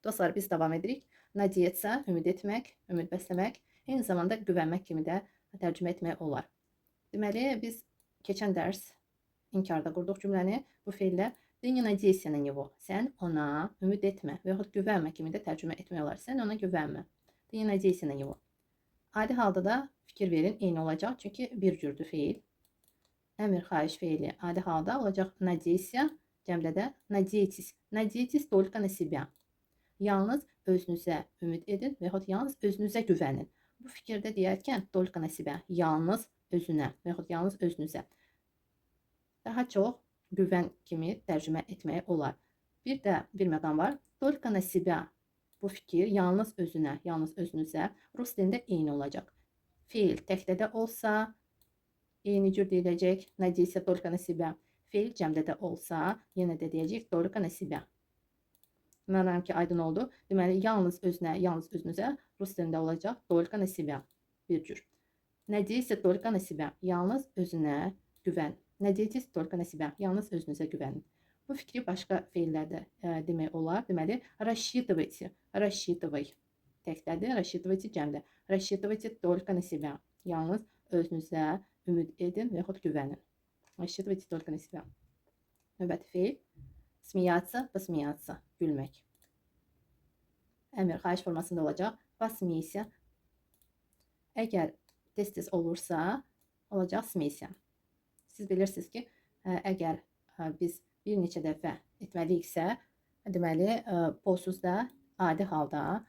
Dostlar, biz davam edirik. Надеяться, ümid etmək, ümid bəsləmək, eyni zamanda güvənmək kimi də tərcümə etmək olar. Deməli, biz keçən dərs inkarda qurduq cümləni bu feillə. Ты не надейся на него. Sən ona ümid etmə və yaxud güvənmə kimi də tərcümə etmək olar. Sən ona güvənmə. Ты не надейся на него. Adi halda da fikir verin, eyni olacaq. Çünki bir cürdür feil. Əmr, xahiş feili adi halda olacaq надейся, cəmdə də надейтесь. Надейтесь только на себя. Yalnız özünüzə ümid edin və yaxud yalnız özünüzə güvənin. Bu fikirdə deyərkən только на себя, yalnız özünə və yaxud yalnız özünüzə. Daha çox güvən kimi tərcümə etmək olar. Bir də bir məqam var. Только на себя. Bu fikir yalnız özünə, yalnız özünüzə rus dilində eyni olacaq. Feil təkdə də olsa eyni cür deyiləcək. Надейся только на себя. Feil cəmdə də olsa yenə də deyəcək только на себя. İnanıram ki, aydın oldu. Deməli, yalnız özünə, yalnız özünüzə rus dilində olacaq только на себя. Bir cür. Надейся только на себя. Yalnız özünə güvən. Надейтесь только на себя. Yalnız özünüzə güvənin. Bu fikri başqa feillərdə demək olar. Deməli, рассчитывайте, рассчитывай təkdədir, рассчитывайте cəmdə. Рассчитывайте только на себя. Yalnız özünüzə ümid edin və yaxud güvənin. Рассчитывайте только на себя. Növbəti feil смеяться, посмеяться, gülmək. Əmr, xahiş formasında olacaq. Посмейся. Əgər tez-tez olursa, olacaq смейся. Siz bilirsiniz ki, əgər biz bir neçə dəfə etməliyiksə, deməli, posuz da adi halda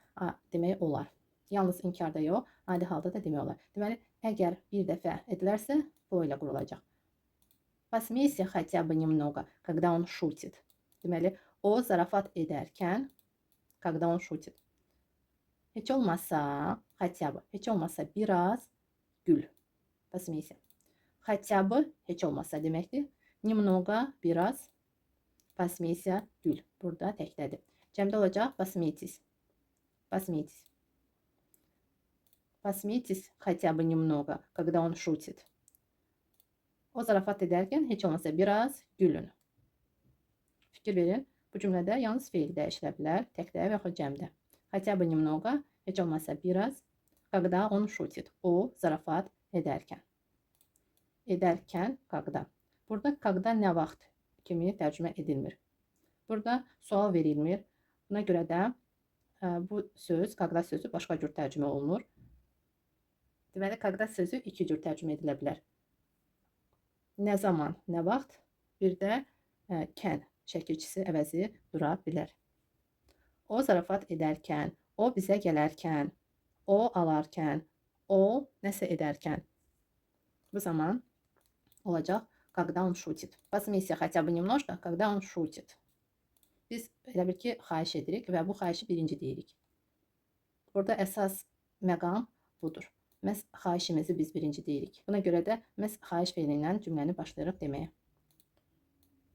demək olar. Yalnız inkarda yox, adi halda da demək olar. Deməli, əgər bir dəfə edilərsə, по ilə qurulacaq. Посмейся хотя бы немного, когда он шутит. Deməli, o zarafat edərkən, когда он шутит. Heç olmasa, хотя бы, heç olmasa biraz gül. Посмейся. Хотя бы, heç olmasa deməkdir. Немного, biraz, посмейся, gül. Burada təkdədir. Cəmdə olacaq посмейтесь. Посмейтесь. Посмейтесь хотя бы немного, когда он шутит. O zarafat edərkən heç olmasa biraz gülün. Fikir verin, bu cümlədə yalnız feil dəyişilə bilər, təkdə və yaxud cəmdə. Хотя бы немного, heç olmasa biraz, когда он шутит. O zarafat edərkən. Edərkən, когда. Burada когда nə vaxt kimi tərcümə edilmir. Burada sual verilmir. Buna görə də bu söz, когда sözü başqa cür tərcümə olunur. Deməli, когда sözü iki cür tərcümə edilə bilər. Nə zaman, nə vaxt, bir də kən şəkilçisi əvəzi dura bilər. O zarafat edərkən, o bizə gələrkən, o alarkən, o nəsə edərkən. Bu zaman olacaq когда он шутит. Посмейся хотя бы немножко, когда он шутит. Biz elə bil ki, xahiş edirik və bu xahişi birinci deyirik. Burada əsas məqam budur. Məhz xahişimizi biz birinci deyirik. Buna görə də məhz xahiş feili ilə cümləni başlayırıq deməyə.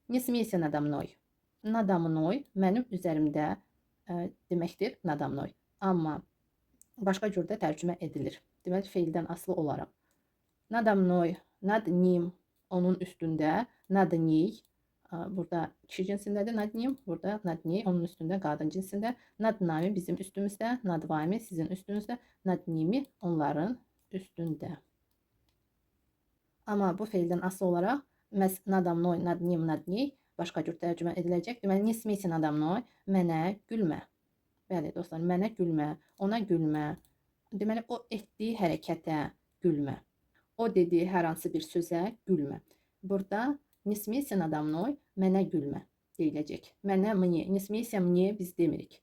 Не смейся надо мной. Надо мной mənim üzərimdə deməkdir надо мной. Amma başqa cür də tərcümə edilir. Deməli, feildən asılı olaraq. Надо мной, над ним, onun üstündə, над ней, burada kişi cinsindədir, над ним, burada над ней, onun üstündə, qadın cinsində, над нами bizim üstümüzdə, над вами sizin üstünüzdə, над ними onların üstündə. Amma bu feildən asılı olaraq məhz надо мной, над ним, над ней başqa cür tərcümə ediləcək. Deməli, не смейся надо мной, mənə gülmə. Bəli, dostlar, mənə gülmə, ona gülmə. Deməli, o etdiyi hərəkətə gülmə. O dediyi hər hansı bir sözə gülmə. Burada не смейся надо мной, mənə gülmə deyiləcək. Mənə, мне, не смейся мне biz demirik.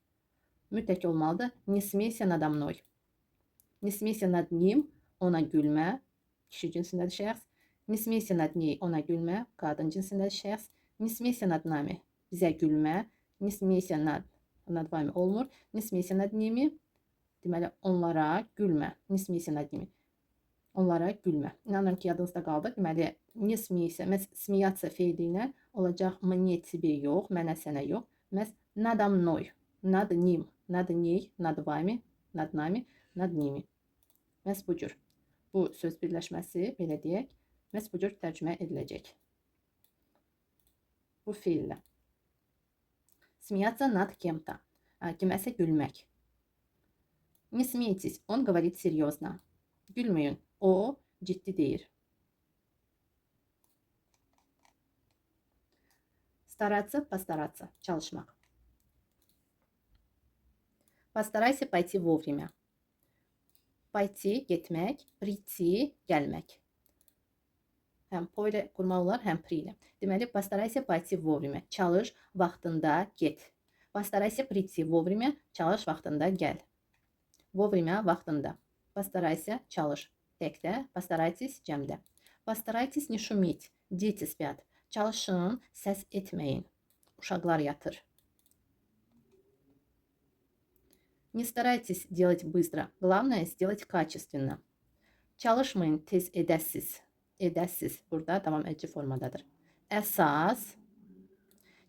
Mütləq olmalıdır. Не смейся надо мной. Не смейся над ним, ona gülmə, kişi cinsindədir şəxs. Не смейся над ней, ona gülmə, qadın cinsindədir şəxs. Не смейся над нами, bizə gülmə. Не смейся над вами olmur. Не смейся над ними, deməli onlara gülmə. Не смейся над ними. Onlara gülmə. İnanıram ki, yadınızda qaldı. Deməli, не смейся, məhz смеяться feili ilə olacaq мне, тебе yox, mənə, sənə yox. Məhz надо мной, над ним, над ней, над вами, над нами, над ними. Məhz bu cür. Bu söz birləşməsi, belə deyək, məhz bu cür tərcümə ediləcək. Bu feillə. Смеяться над кем-то. Kiməsə gülmək. Не смейтесь, он говорит серьезно. Gülməyin, o ciddi deyir. Стараться, постараться, çalışmaq. Постарайся пойти вовремя. Пойти, getmək, прийти, gəlmək. Həm po ilə qurmaq olar, həm pri ilə. Deməli, постарайся пойти вовремя. Çalış, vaxtında get. Постарайся прийти вовремя. Çalış, vaxtında gəl. Вовремя, vaxtında. Постарайся, çalış. Təkdə, постарайтесь, cəmdə. Постарайтесь не шуметь. Дети спят. Çalışın, səs etməyin. Uşaqlar yatır. Не старайтесь делать быстро. Главное сделать качественно. Çalışmayın, tez edəsiz. Edəsiz. Burada davam edici formadadır. Əsas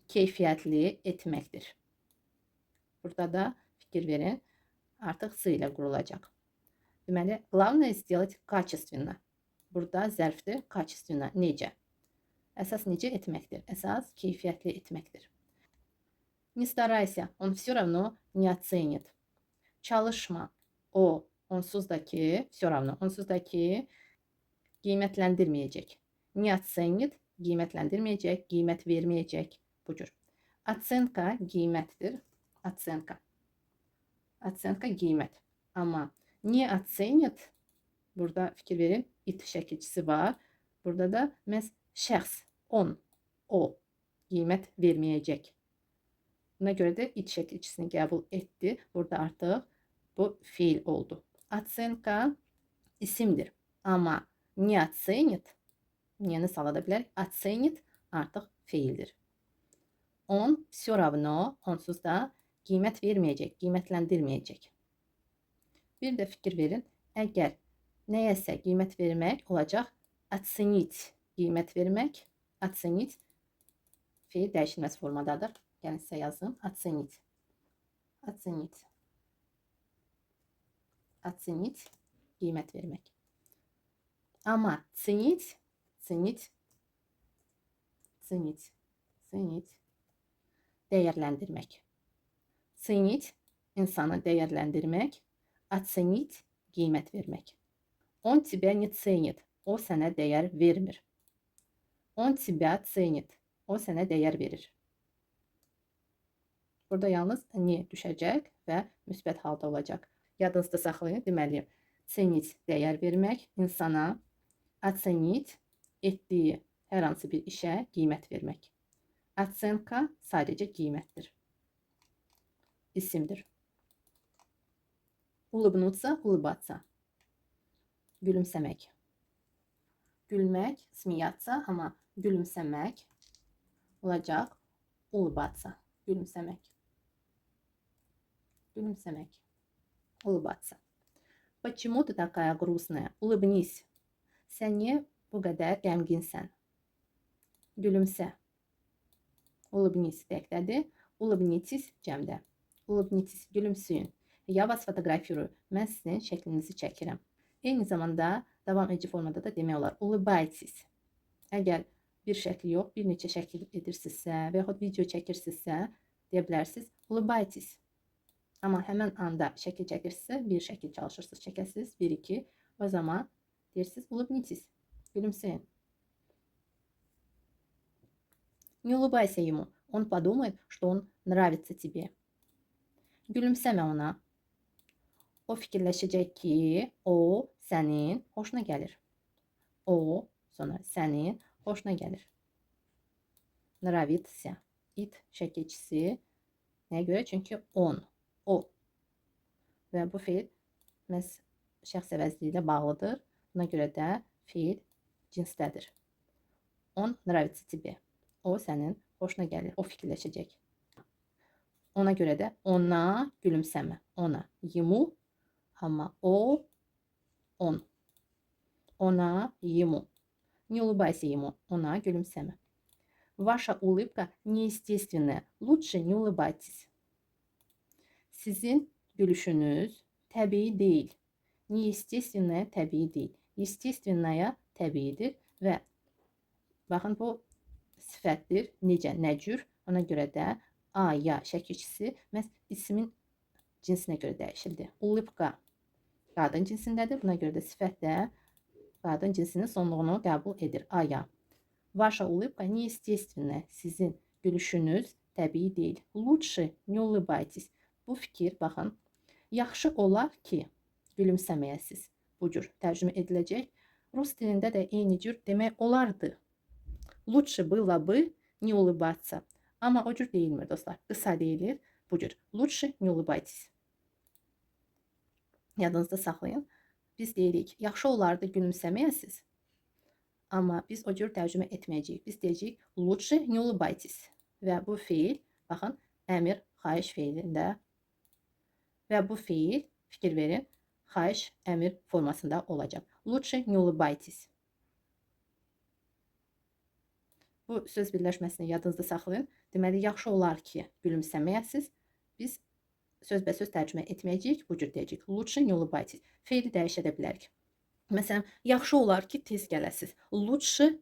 keyfiyyətli etməkdir. Burada da fikir verin. Artıq s ilə qurulacaq. Deməli, главное сделать качественно. Burada zərfdir. Качественно. Necə? Əsas necə etməkdir? Əsas keyfiyyətli etməkdir. Не старайся, он все равно не оценит. Çalışma. O, onsuz da ki, все равно, onsuz da ki, qiymətləndirməyəcək. Не оценит, qiymətləndirməyəcək, qiymət verməyəcək. Bu cür. Оценка qiymətdir. Оценка. Оценка qiymət. Amma не оценит, burada fikir verin, it şəkilçisi var. Burada da məhz şəxs, on, o qiymət verməyəcək. Buna görə də it şəkilçisini qəbul etdi. Burada artıq bu fiil oldu. Оценка isimdir. Amma не оценит, niyəni sala da bilər. Оценит artıq fiildir. On все равно, onsuz da qiymət verməyəcək, qiymətləndirməyəcək. Bir də fikir verin, əgər nəyəsə qiymət vermək olacaq оценить, qiymət vermək, оценить fiil dəyişilməz formadadır. Gəlin sizə yazım. Оценить. Оценить. Оценить, qiymət vermək. Amma ценить, ценить, ценить, ценить, dəyərləndirmək. Ценить, insanı dəyərləndirmək, оценить, qiymət vermək. Он тебя не ценит, o sənə dəyər vermir. Он тебя ценит, o sənə dəyər verir. Burada yalnız ne düşəcək və müsbət halda olacaq. Yadınızda saxlayın, deməli, ценить dəyər vermək, insana, оценить etdiyi hər hansı bir işə qiymət vermək. Оценка sadəcə qiymətdir. İsimdir. Улыбнуться, улыбаться. Gülümsəmək. Gülmək, смеяться, amma gülümsəmək olacaq улыбаться. Gülümsəmək. Gülümsəmək. Улыбаться. Почему ты такая грустная? Улыбнись. Sən niyə bu qədər qəmginsən? Gülümsə. Улыбнись təkdədir. Улыбнитесь cəmdə. Улыбнитесь, gülümsəyin. Я вас фотографирую. Mən sizin şəklinizi çəkirəm. Eyni zamanda davam edici formada da demək olar. Улыбайтесь. Əgər bir şəkil yox, bir neçə şəkil edirsinizsə və yaxud video çəkirsinizsə, deyə bilərsiniz. Улыбайтесь. Amma həmən anda şəkil çəkirsinizsə, bir şəkil çalışırsınız, çəkəsiniz, 1, 2. O zaman deyirsiniz, улыбнитесь. Gülümsəyin. Не улыбайся ему. Он подумает, что он нравится тебе. Gülümsəmə ona. O fikirləşəcək ki, o sənin xoşuna gəlir. O, sonra sənin xoşuna gəlir. Нравится. It şəkilçisi. Nəyə görə? Çünki on, o. Və bu feil məhz şəxs əvəzliyi ilə bağlıdır. Buna görə də feil cinsdədir. Он нравится тебе. O sənin xoşuna gəlir. O fikirləşəcək. Ona görə də ona gülümsəmə. Ona. Ему, amma o, on. Ona, ему. Не улыбайся ему. Ona gülümsəmə. Ваша улыбка неестественная. Лучше не улыбайтесь. Sizin gülüşünüz təbii deyil. Неестественная təbii deyil. Естественная təbiidir və baxın bu sifətdir. Necə, nə cür? Ona görə də A, ya şəkilçisi məhz ismin cinsinə görə dəyişildi. Улыбка qadın cinsindədir. Buna görə də sifət də qadın cinsinin sonluğunu qəbul edir. A, ya. Ваша улыбка неестественная. Sizin gülüşünüz təbii deyil. Лучше не улыбайтесь. Bu fikir, baxın, yaxşı olar ki, gülümsəməyəsiz. Bu cür tərcümə ediləcək. Rus dilində də eyni cür demək olardı. Лучше было бы не улыбаться. Amma o cür deyilmir dostlar. Qısa deyilir. Bu cür. Лучше не улыбайтесь. Yadınızda saxlayın. Biz deyirik, yaxşı olardı gülümsəməyəsiz. Amma biz o cür tərcümə etməyəcəyik. Biz deyəcəyik, лучше не улыбайтесь. Və bu feil, baxın, əmir, xahiş feilində və bu feil, fikir verin, xahiş, əmir formasında olacaq. Лучше не улыбайтесь. Bu söz birləşməsini yadınızda saxlayın. Deməli, yaxşı olar ki, gülümsəməyəsiz. Biz sözbəsöz tərcümə etməyəcəyik, bu cür deyəcəyik. Лучше не улыбайтесь. Feili dəyişə də bilərik. Məsələn, yaxşı olar ki, tez gələsiz. Лучше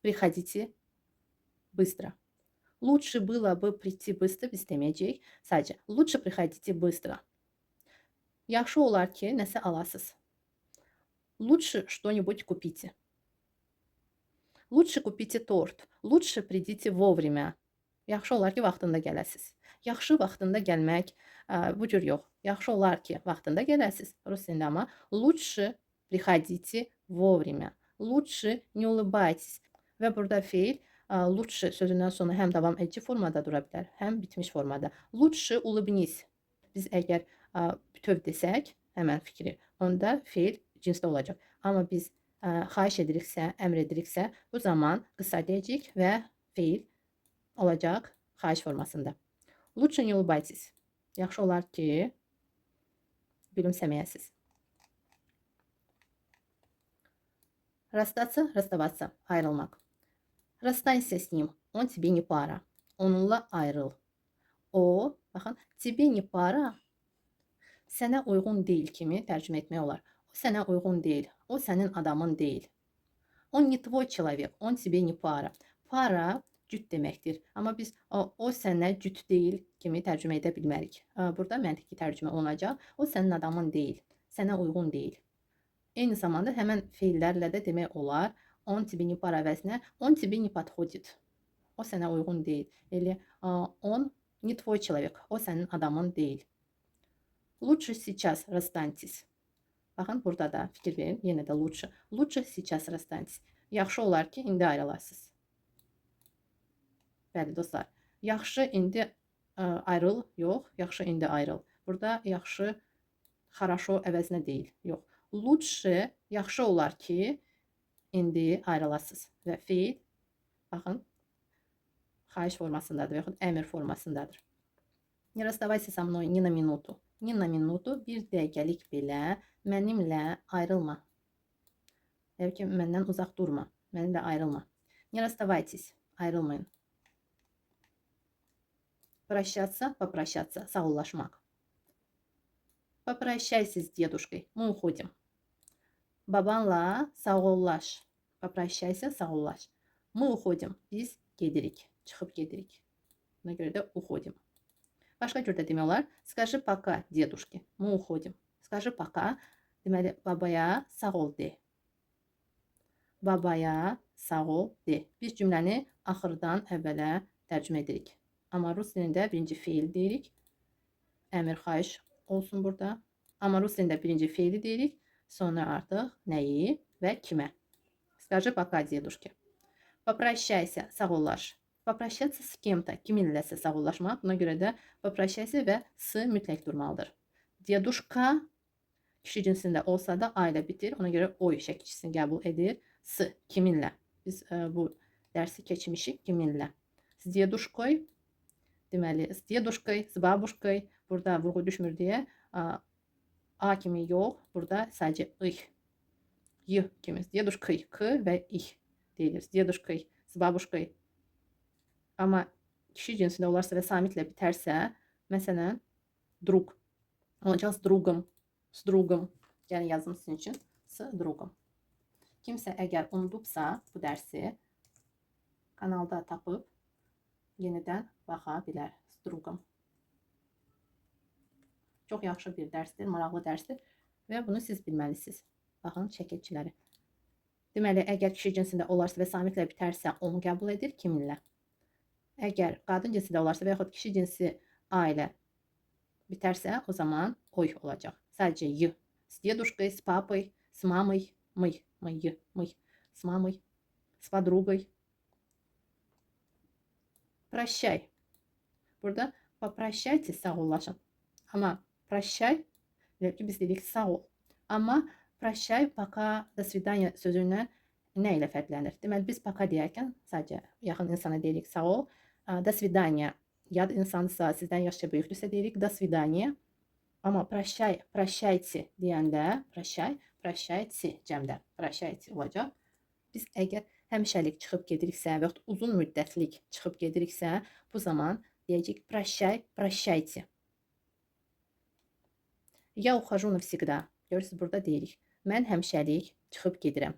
приходите быстро. Лучше было бы прийти быстро biz deməyəcəyik. Sadəcə, лучше приходите быстро. Yaxşı olar ki, nəsə alasız. Лучше что-нибудь купите. Лучше купите торт. Лучше придите вовремя. Yaxşı olar ki, vaxtında gələsiz. Yaxşı vaxtında gəlmək bu cür yox. Yaxşı olar ki, vaxtında gələsiz. Rus dilində amma лучше приходите вовремя. Лучше не улыбайтесь. Və burada feil лучше sözündən sonra həm davam edici formada dura bilər, həm bitmiş formada. Лучше улыбнись. Biz əgər bütöv desək, həmən fikri, onda feil cinsdə olacaq. Amma biz xahiş ediriksə, əmr ediriksə, bu zaman qısa deyəcəyik və feil olacaq xahiş formasında. Лучше не улыбайтесь. Yaxşı olar ki, gülümsəməyəsiz. Расстаться, расставаться, ayrılmaq. Расстанься с ним, он тебе не пара. Onunla ayrıl. O, baxın, тебе не пара sənə uyğun deyil kimi tərcümə etmək olar. O sənə uyğun deyil. O sənin adamın deyil. Он не твой человек, он тебе не пара. Para cüt deməkdir. Amma biz o sənə cüt deyil kimi tərcümə edə bilmərik. Burada məntiqi tərcümə olunacaq. O sənin adamın deyil. Sənə uyğun deyil. Eyni zamanda həmən feillərlə də demək olar. Он тебе не пара əvəzinə он тебе не подходит. O sənə uyğun deyil. Elə он не твой человек. O sənin adamın deyil. Лучше сейчас расстаньтесь. Baxın, burada da fikir verin. Yenə də лучше. Лучше сейчас расстаньтесь. Yaxşı olar ki, indi ayrılasınız. Bəli, dostlar. Yaxşı indi ayrıl, yox. Yaxşı indi ayrıl. Burada yaxşı, хорошо əvəzinə deyil. Yox. Лучше, yaxşı olar ki, indi ayrılasınız. Və feil, baxın, xahiş formasındadır və yaxud əmr formasındadır. Не расставайся со мной ни на минуту. Ни на минуту, bir dəqiqəlik belə mənimlə ayrılma. Yəni ki, məndən uzaq durma. Mənimlə ayrılma. Не расставайтесь. Ayrılmayın. Прощаться, попрощаться, sağollaşmaq. Попрощайся с дедушкой. Мы уходим. Babanla sağollaş. Попрощайся, sağollaş. Мы уходим. Biz gedirik. Çıxıb gedirik. Buna görə də уходим. Başqa cür də demək olar. Скажи пока дедушке. Мы уходим. Скажи пока. Deməli, babaya sağ ol de. Babaya sağ ol de. Biz cümləni axırdan əvvələ tərcümə edirik. Amma rus dilində birinci feil deyirik. Əmir, xahiş olsun burada. Amma rus dilində birinci feili deyirik. Sonra artıq nəyi və kimə. Скажи пока дедушке. Попрощайся, sağollaş. Попрощаться с кем-то, kiminləsə sağollaşmaq. Buna görə də попрощайся və s mütləq durmalıdır. Дедушка kişi cinsində olsa da a ilə bitir. Ona görə oy şəkilçisini qəbul edir. S kiminlə? Biz bu dərsi keçmişik kiminlə. S дедушкой, deməli, s дедушкой, s бабушкой. Burada vurğu düşmür deyə a kimi yox, burada sadəcə ı. Y kimi. S дедушкой, k və ih deyilir. S дедушкой, s бабушкой. Amma kişi cinsində olarsa və samitlə bitərsə, məsələn, друг. Olacaq s другом. S другом. Yəni yazdım sizin üçün. S другом. Kimsə əgər unudubsa bu dərsi kanalda tapıb yenidən Baxa bilər. С другом. Çox yaxşı bir dərsdir, maraqlı dərsdir və bunu siz bilməlisiniz. Baxın şəkilçiləri. Deməli, əgər kişi cinsində olarsa və samitlə bitərsə, onu qəbul edir kiminlə? Əgər qadın cinsində olarsa və yaxud kişi cinsi a ilə bitərsə, o zaman oy olacaq. Sadəcə y. С дедушкой, с папой, с мамой, мы, мы, y, мы, с мамой, с подругой. Прощай. Burada попрощайтесь, sağollaşın. Amma прощай, elə ki biz dedik sağ ol. Amma прощай, пока, до свидания sözündən nə ilə fərqlənir? Deməli biz пока deyərkən sadəcə yaxın insana deyirik sağ ol. До свидания yad insansa, sizdən yaşca böyükdürsə deyirik до свидания. Amma прощай, прощайте deyəndə, прощай, прощайте cəmdə, прощайте olacaq. Biz əgər həmişəlik çıxıb gediriksə və yaxud uzun müddətlik çıxıb gediriksə, bu zaman deyəcəyik прощай, прощайте. Я ухожу навсегда. Görürsüz, burada deyirik. Mən həmişəlik çıxıb gedirəm.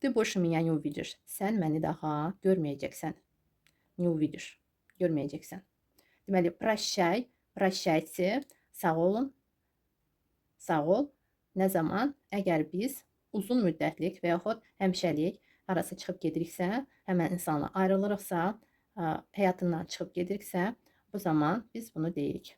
Ты больше меня не увидишь. Sən məni daha görməyəcəksən. Не увидишь. Görməyəcəksən. Deməli, прощай, прощайте, sağ olun, sağ ol. Nə zaman? Əgər biz uzun müddətlik və yaxud həmişəlik harasa çıxıb gediriksə, həmən insanla ayrılırıqsa, həyatından çıxıb gediriksə, bu zaman biz bunu deyirik.